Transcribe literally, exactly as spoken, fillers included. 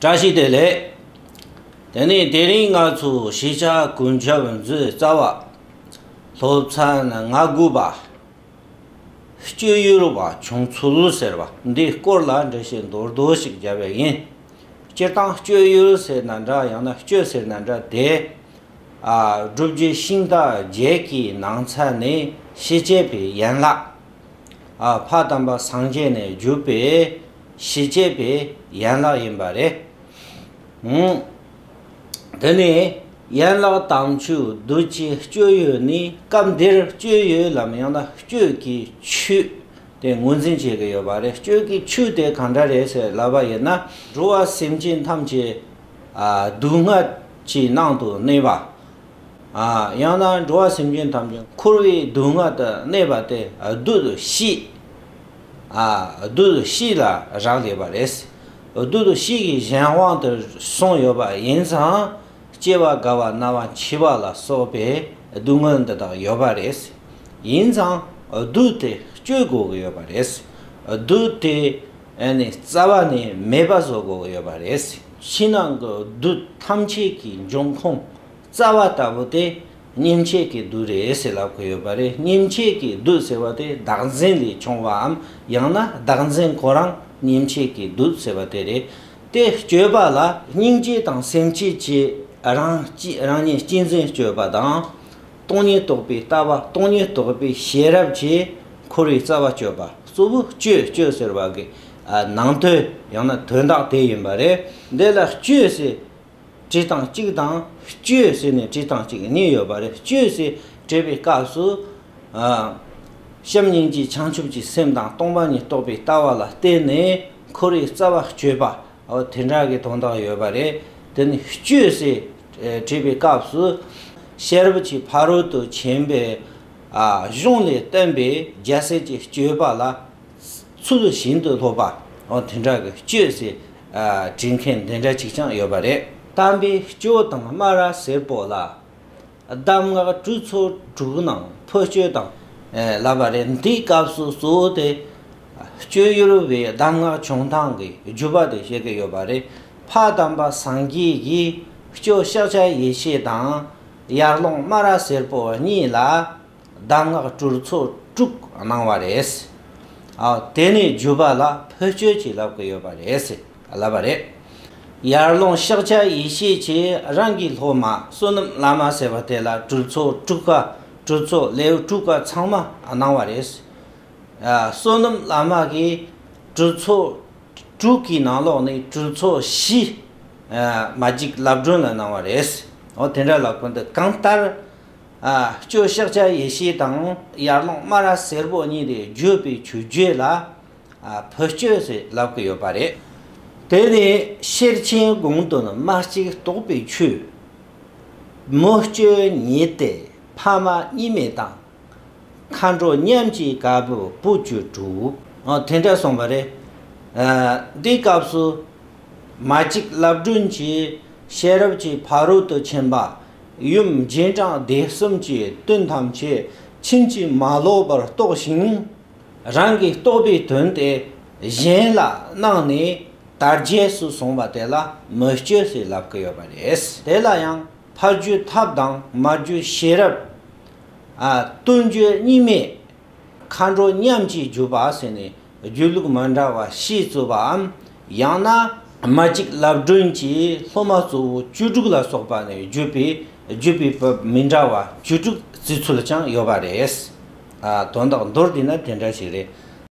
བཀྲ་ཤིས་བདེ་ལེགས། དེ་ནས་དེ་རིང་ང་ཚོ་ཤེས་བྱ་ཀུན་ཁྱབ་མཛོད་རྩ་བ། སློབ་ཚན་ང་དགུ་པ། སྤྱོད་ཡུལ་བ་བྱུང་ཚུལ་ཟེར་བ་འདིའི་སྐོར་ལ་འགྲེལ་བཤད་མདོར་བསྡུས་ཤིག་བརྒྱབ་པ་ཡིན། སྤྱིར་བཏང་སྤྱོད་ཡུལ་ཟེར་ན་འདྲ། ཡང་ན་སྤྱོད་ཟེར་ན་འདྲ། དེ། ཨ། བསྒྲུབ་བྱའི་ཤིང་རྟ་བརྒྱད་ཀྱི་ནང་ཚན་ནས་ཤེས་བྱེད་པའི་ཡན་ལག་ཨ། ཕ་དམ་པ་སངས་རྒྱས་ནས་བརྒྱུད་པའི་ཤེས་བྱེད་པའི་ཡན་ལག་ཡིན་པ་རེད། ཨང་། དེ་ནས་ཡན་ལག་དང་པོ་བསྡུ་བྱའི་སྤྱོད་ཡུལ་ནི། སྐབས་འདིར་སྤྱོད་ཡུལ་ལམ་ཡང་ན་སྤྱོད་ཀྱི་ཆོས་དེ་ངོས་འཛིན་བྱེད་ཀྱི་ཡོད་པ་རེད། སྤྱོད་ཀྱི་ཆོས་དེ་གང་འདྲ་རེད་ཟེར་ལབ་པ་ཡིན་ན། འགྲོ་བ་སེམས་ཅན་ཐམས་ཅད་ཨ། སྡུག་བསྔལ་གྱི་ནང་དུ་གནས་པ། ཨ། ཡང་ན་འགྲོ་བ་སེམས་ཅན་ཐམས་ཅད་འཁོར་བའི་སྡུག་བསྔལ་དུ་གནས་པ་དེ་བདུད་བཞི། ཨ། བདུད་བཞི་ལ་རག་ལས་པ་རེད། བདུད་བཞི་གི་གཞན་དབང་དུ་སོང་ཡོད་པ་ཡིན་ཙང་། སྐྱེ་བ་རྒ་བ་ན་བ་འཆི་བ་ལ་སོགས་པའི་སྡུག་བསྔལ་འདི་དག་ཡོད་པ་རེད། ཡིན་ཙང་བདུད་དེ་གཅོད་དགོས་ཀྱི་ཡོད་པ་རེད། བདུད་དེ་ཨ་ནི་རྩ་བ་ནས་མེད་པ་བཟོ་དགོས་ཀྱི་ཡོད་པ་རེད། ཕྱི་ནང་གི་བདུད་ཐམས་ཅད་ཀྱི་འབྱུང་ཁུངས་རྩ་བ་ལྟ་བུ་དེ་སྙིང་རྗེ་གི་བདུད་རེད་ཟེར་ལབ་ཀྱི་ཡོད་པ་རེད། སྙིང་རྗེ་གི་བདུད་ཟེར་བ་དེ་བདག་འཛིན་ལས་བྱུང་བའམ། ཡང་ན་བདག་འཛིན་ཁོ་རང་སྙིང་རྗེ་གི་བདུད་ཟེར་བ་དེ་རེད། དེ་གཅོད་པ་ལ་སྙིང་རྗེ་དང་སེམས་བསྐྱེད་ཀྱིས་རང་གཅེས་རང་ཉིད་གཅེས་འཛིན་གཅོད་པ་དང་། སྟོང་ཉིད་རྟོགས་པའི་ལྟ་བ། སྟོང་ཉིད་རྟོགས་པའི་ཤེས་རབ་ཀྱིས་འཁོར་བའི་རྩ་བ་གཅོད་པ། གཙོ་བོ་གཅོད་གཅོད་ཟེར་བ་གི་ཨ། ནང་དོན་ཡང་ན་དོན་དག་དེ་ཡིན་པ་རེད། འདི་ལ་གཅོད་ཟེར་བྲིས་སྟངས་གཅིག་དང་། སྤྱོད་ཟེར་ནས་བྲིས་སྟངས་གཅིག་གཉིས་ཡོད་པ་རེད། སྤྱོད་ཟེར་བྲིས་པའི་སྐབས་སུ། ཨ། བྱམས་སྙིང་རྗེ་བྱང་ཆུབ་ཀྱི་སེམས་དང་སྟོང་པ་ཉིད་རྟོགས་པའི་ལྟ་བ་ལ་བརྟེན་ནས་འཁོར་བའི་རྩ་བ་གཅོད་པ། འོ་དེ་འདྲ་གི་དོན་དག་ཡོད་པ་རེད། དེ་ནི་སྤྱོད་ཟེར་བྲིས་པའི་སྐབས་སུ། ཤེས་རབ་ཀྱི་ཕ་རོལ་ཏུ་ཕྱིན་པའི་ཨ། གཞུང་ལས་བསྟན་པའི་རྒྱལ་སྲས་ཀྱི་སྤྱོད་པ་ལ་ཚུལ་བཞིན་དུ་སློབ་པ། འོ་དེ་འདྲ་གི་སྤྱོད་ཟེར་ཨ། བྲིས་མཁན་དེ་འདྲ་ཅིག་ཀྱང་ཡོད་པ་རེད། དམ་པའི་སྐྱོ་དང་སྨ་ར་སེར་པོ་ལ། གདམས་ངག་གྲོས་ཚོགས་དྲུག་ནང་ཕུ་སྐྱོད་དང་ལབ་པ་རེད། འདིའི་སྐབས་སུ་གཙོ་བོ་དེ་སྤྱོད་ཡུལ་བའི་གདམས་ངག་བྱུང་སྟངས་ཀྱི་བརྒྱུད་པ་དེ་བཤད་ཀྱི་ཡོད་པ་རེད། ཕ་དམ་པ་སངས་རྒྱས་ཀྱིས་སྐྱོ་ཤཱཀྱ་ཡེ་ཤེས་དང་ཡར་ཀླུང་སྨ་ར་སེར་པོ་གཉིས་ལ་གདམས་ངག་གྲོས་ཚོགས་དྲུག་གནང་བ་རེད། ཨ། དེ་ནས་བརྒྱུད་པ་ལ་ཕུ་སྐྱོད་ཅེས་ལབ་ཀྱི་ཡོད་པ་རེད། ལབ་པ་རེད། ཡར་ཀླུང་ཤཱཀྱ་ཡེ་ཤེས་ཀྱིས་རང་གི་སློབ་མ་བསོད་ནམས་བླ་མ་ཟེར་བ་དེ་ལ་གྲོས་ཚོགས་དྲུག་ཀ། གྲོས་ཚོགས་ལེའུ་དྲུག་ཀ་ཚང་མ་གནང་བ་རེད། ཨ། བསོད་ནམས་བླ་མ་གིས་གྲོས་ཚོགས་དྲུག་གི་ནང་ལོགས་ནས་གྲོས་ཚོགས་བཞི། ཨ། མ་གཅིག་ལབ་སྒྲོན་ལ་གནང་བ་རེད། འོ་དེ་འདྲ་ལ་གོ་འདི་གང་ལྟར། ཨ། སྐྱོ་ཤཱཀྱ་ཡེ་ཤེས་དང་ཡར་ཀླུང་སྨ་ར་སེར་པོ་གཉིས་ལས་བརྒྱུད་པའི་ཆོས་བརྒྱུད་ལ། ཨ། ཕུ་སྐྱོད་ཟེར་ལབ་ཀྱི་ཡོད་པ་རེད། དེ་ནས་ཤེར་ཕྱིན་དགོངས་དོན་མ་གཅིག་རྟོགས་པའི་ཆོས། མུ་སྐྱོད་ཉིད་དེ་ཕ་མ་གཉིས་མེད་དང་། མཁའ་འགྲོ་མཉམ་གྱི་བཀའ་བབས་བུ་བཅུ་དྲུག། ཨ། དེ་འདྲ་གསུངས་པ་རེད། ཨ། འདིའི་སྐབས་སུ་མ་གཅིག་ལབ་སྒྲོན་གྱིས་ཤེས་རབ་ཀྱི་ཕ་རོལ་ཏུ་ཕྱིན་པ་ཡུམ་རྗེས་འབྲང་སྡེ་གསུམ་གྱི་དོན་ཐམས་ཅད་ཕྱིན་ཅི་མ་ལོག་པར་རྟོགས་ཤིང་། རང་གིས་རྟོགས་པའི་དོན་དེ་གཞན་ལ་གནང་ནས་དར་རྒྱས་སུ་སོང་བ་དེ་ལ་མུ་སྐྱོད་ཟེར་ལབ་ཀྱི་ཡོད་པ་རེད། དེ་ལ་ཡང་ཕ་རྒྱུད་ཐབས་དང་མ་རྒྱུད་ཤེས་རབ། ཨ། སྟོན་རྒྱུད་གཉིས་མེད། མཁའ་འགྲོ་མཉམ་གྱིས་བརྒྱུད་པ་ཟེར་ནས་བརྒྱུད་ལུགས་མི་འདྲ་བ་བཞི་བརྩི་བའམ། ཡང་ན་མ་གཅིག་ལབ་སྒྲོན་གྱིས་སློབ་མ་གཙོ་བོ་བཅུ་དྲུག་ལ་སོགས་པ་ནས་བརྒྱུད་པའི་བརྒྱུད་པའི་བབས་མི་འདྲ་བ་བཅུ་དྲུག་བརྩི་ཚུལ་ཀྱང་ཡོད་པ་རེད། ཨ། དོན་དག་མདོར་བསྡུས་ན་དེ་འདྲ་ཞིག་རེད།